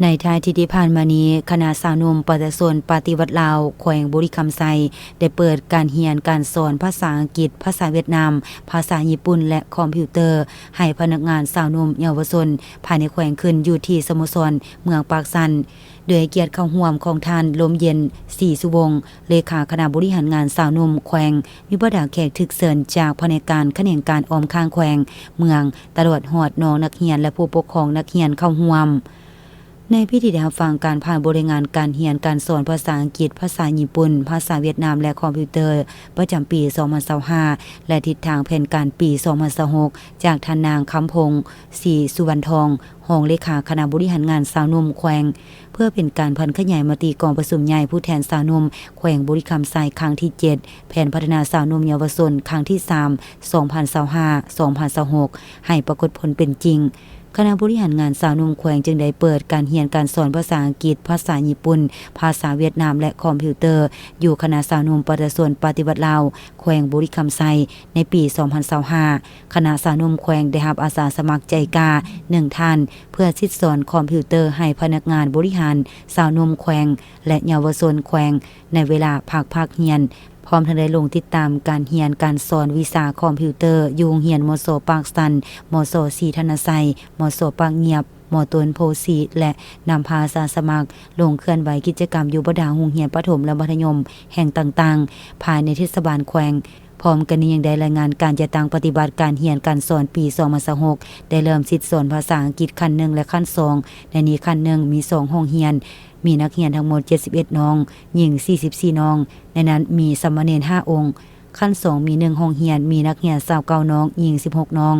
ໃນທ້າຍທິດທີ່ຜ່ານມານີ້, ຄະນະຊາວໜຸ່ມປະຊາຊົນປະຕິວັດລາວ ແຂວງບໍລິຄຳໄຊ ໄດ້ເປີດການຮຽນການສອນພາສາອັງກິດ, ພາສາຫວຽດນາມ, ພາສາຍີ່ປຸ່ນ ແລະ ຄອມພິວເຕີ ໃຫ້ພະນັກງານຊາວໜຸ່ມເຍົາວະຊົນພາຍໃນແຂວງ ຂຶ້ນຢູ່ທີ່ສະໂມສອນເມືອງປາກຊັນ ໂດຍໃຫ້ກຽດເຂົ້າຮ່ວມຂອງທ່ານ ລົມເຢັນ ສີສຸວົງ ເລຂາຄະນະບໍລິຫານງານຊາວໜຸ່ມແຂວງ, ມີບັນດາແຂກຖືກເຊີນຈາກພະແນກການຂະແໜງການອ້ອມຂ້າງແຂວງ, ເມືອງ, ຕະຫຼອດຮອດນ້ອງນັກຮຽນ ແລະ ຜູ້ປົກຄອງນັກຮຽນເຂົ້າຮ່ວມ. ໃນພິທີໄດ້ຮັບຟັງການຜ່ານບົດລາຍງານການຮຽນການສອນພາສາອັງກິດ, ພາສາຍີ່ປຸ່ນ, ພາສາຫວຽດນາມ ແລະ ຄອມພິວເຕີ ປະຈຳປີສອງພັນຊາວຫ້າ ແລະ ທິດທາງແຜນການປີສອງພັນຊາວຫົກ ຈາກທ່ານນາງ ຄຳພົງ ສີສຸວັນທອງ ຮອງເລຂາຄະນະບໍລິຫານງານຊາວໜຸ່ມແຂວງ, ເພື່ອເປັນການຜັນຂະຫຍາຍມະຕິກອງປະຊຸມໃຫຍ່ຜູ້ແທນຊາວໜຸ່ມແຂວງບໍລິຄຳໄຊ ຄັ້ງທີເຈັດ, ແຜນພັດທະນາຊາວໜຸ່ມເຍົາວະຊົນ ຄັ້ງທີສາມ ສອງພັນຊາວຫ້າ ສອງພັນຊາວຫົກ ໃຫ້ປາກົດຜົນເປັນຈິງ. ຄະນະບໍລິຫານງານຊາວໜຸ່ມແຂວງຈຶ່ງໄດ້ເປີດການຮຽນການສອນພາສາອັງກິດ, ພາສາຍີ່ປຸ່ນ, ພາສາຫວຽດນາມ ແລະ ຄອມພິວເຕີ ຢູ່ຄະນະຊາວໜຸ່ມປະຊາຊົນປະຕິວັດລາວ ແຂວງບໍລິຄຳໄຊ ໃນປີສອງພັນຊາວຫ້າ. ຄະນະຊາວໜຸ່ມແຂວງໄດ້ຮັບອາສາສະໝັກໃຈກ້າໜຶ່ງທ່ານ ເພື່ອສິດສອນຄອມພິວເຕີໃຫ້ພະນັກງານບໍລິຫານຊາວໜຸ່ມແຂວງ ແລະ ເຍົາວະຊົນແຂວງ ໃນເວລາພັກພາກຮຽນ, ພ້ອມທັງໄດ້ລົງຕິດຕາມການຮຽນການສອນວິຊາຄອມພິວເຕີຢູ່ໂຮງຮຽນ ມສ ປາກຊັນ, ມສ ສີທະນະໄຊ, ມສ ປາກງຽບ, ມ ຕົ້ນໂພສີ ແລະ ນຳພາອາສາສະໝັກລົງເຄື່ອນໄຫວກິດຈະກຳຢູ່ບັນດາໂຮງຮຽນປະຖົມ ແລະ ມັດທະຍົມແຫ່ງຕ່າງໆ ພາຍໃນເທດສະບານແຂວງ. ພ້ອມກັນນີ້ຍັງໄດ້ລາຍງານການຈັດຕັ້ງປະຕິບັດການຮຽນການສອນປີສອງພັນຊາວຫົກ ໄດ້ເລີ່ມສິດສອນພາສາອັງກິດຂັ້ນໜຶ່ງ ແລະ ຂັ້ນສອງ. ໃນນີ້ຂັ້ນໜຶ່ງມີສອງຫ້ອງຮຽນ, ມີນັກຮຽນທັງໝົດເຈັດສິບເອັດນ້ອງ, ຍິງສີ່ສິບສີ່ນ້ອງ, ໃນນັ້ນມີສາມະເນນຫ້າອົງ. ຂັ້ນສອງມີໜຶ່ງຫ້ອງຮຽນ, ມີນັກຮຽນຊາວເກົ້ານ້ອງ, ຍິງສິບຫົກນ້ອງ.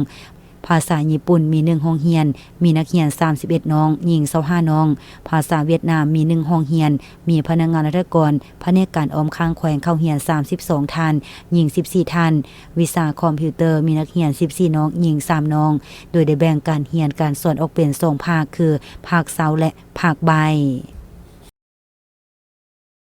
ພາສາຍີ່ປຸ່ນມີໜຶ່ງຫ້ອງຮຽນ, ມີນັກຮຽນສາມສິບເອັດນ້ອງ, ຍິງຊາວຫ້ານ້ອງ. ພາສາຫວຽດນາມມີໜຶ່ງຫ້ອງຮຽນ, ມີພະນັກງານລັດຖະກອນ, ພະແນກການອ້ອມຂ້າງແຂວງເຂົ້າຮຽນສາມສິບສອງທ່ານ, ຍິງສິບສີ່ທ່ານ. ວິຊາຄອມພິວເຕີມີນັກຮຽນສິບສີ່ນ້ອງ, ຍິງສາມນ້ອງ, ໂດຍໄດ້ແບ່ງການຮຽນການສອນອອກເປັນສອງພາກ ຄື ພາກເຊົ້າ ແລະ ພາກບ່າຍ.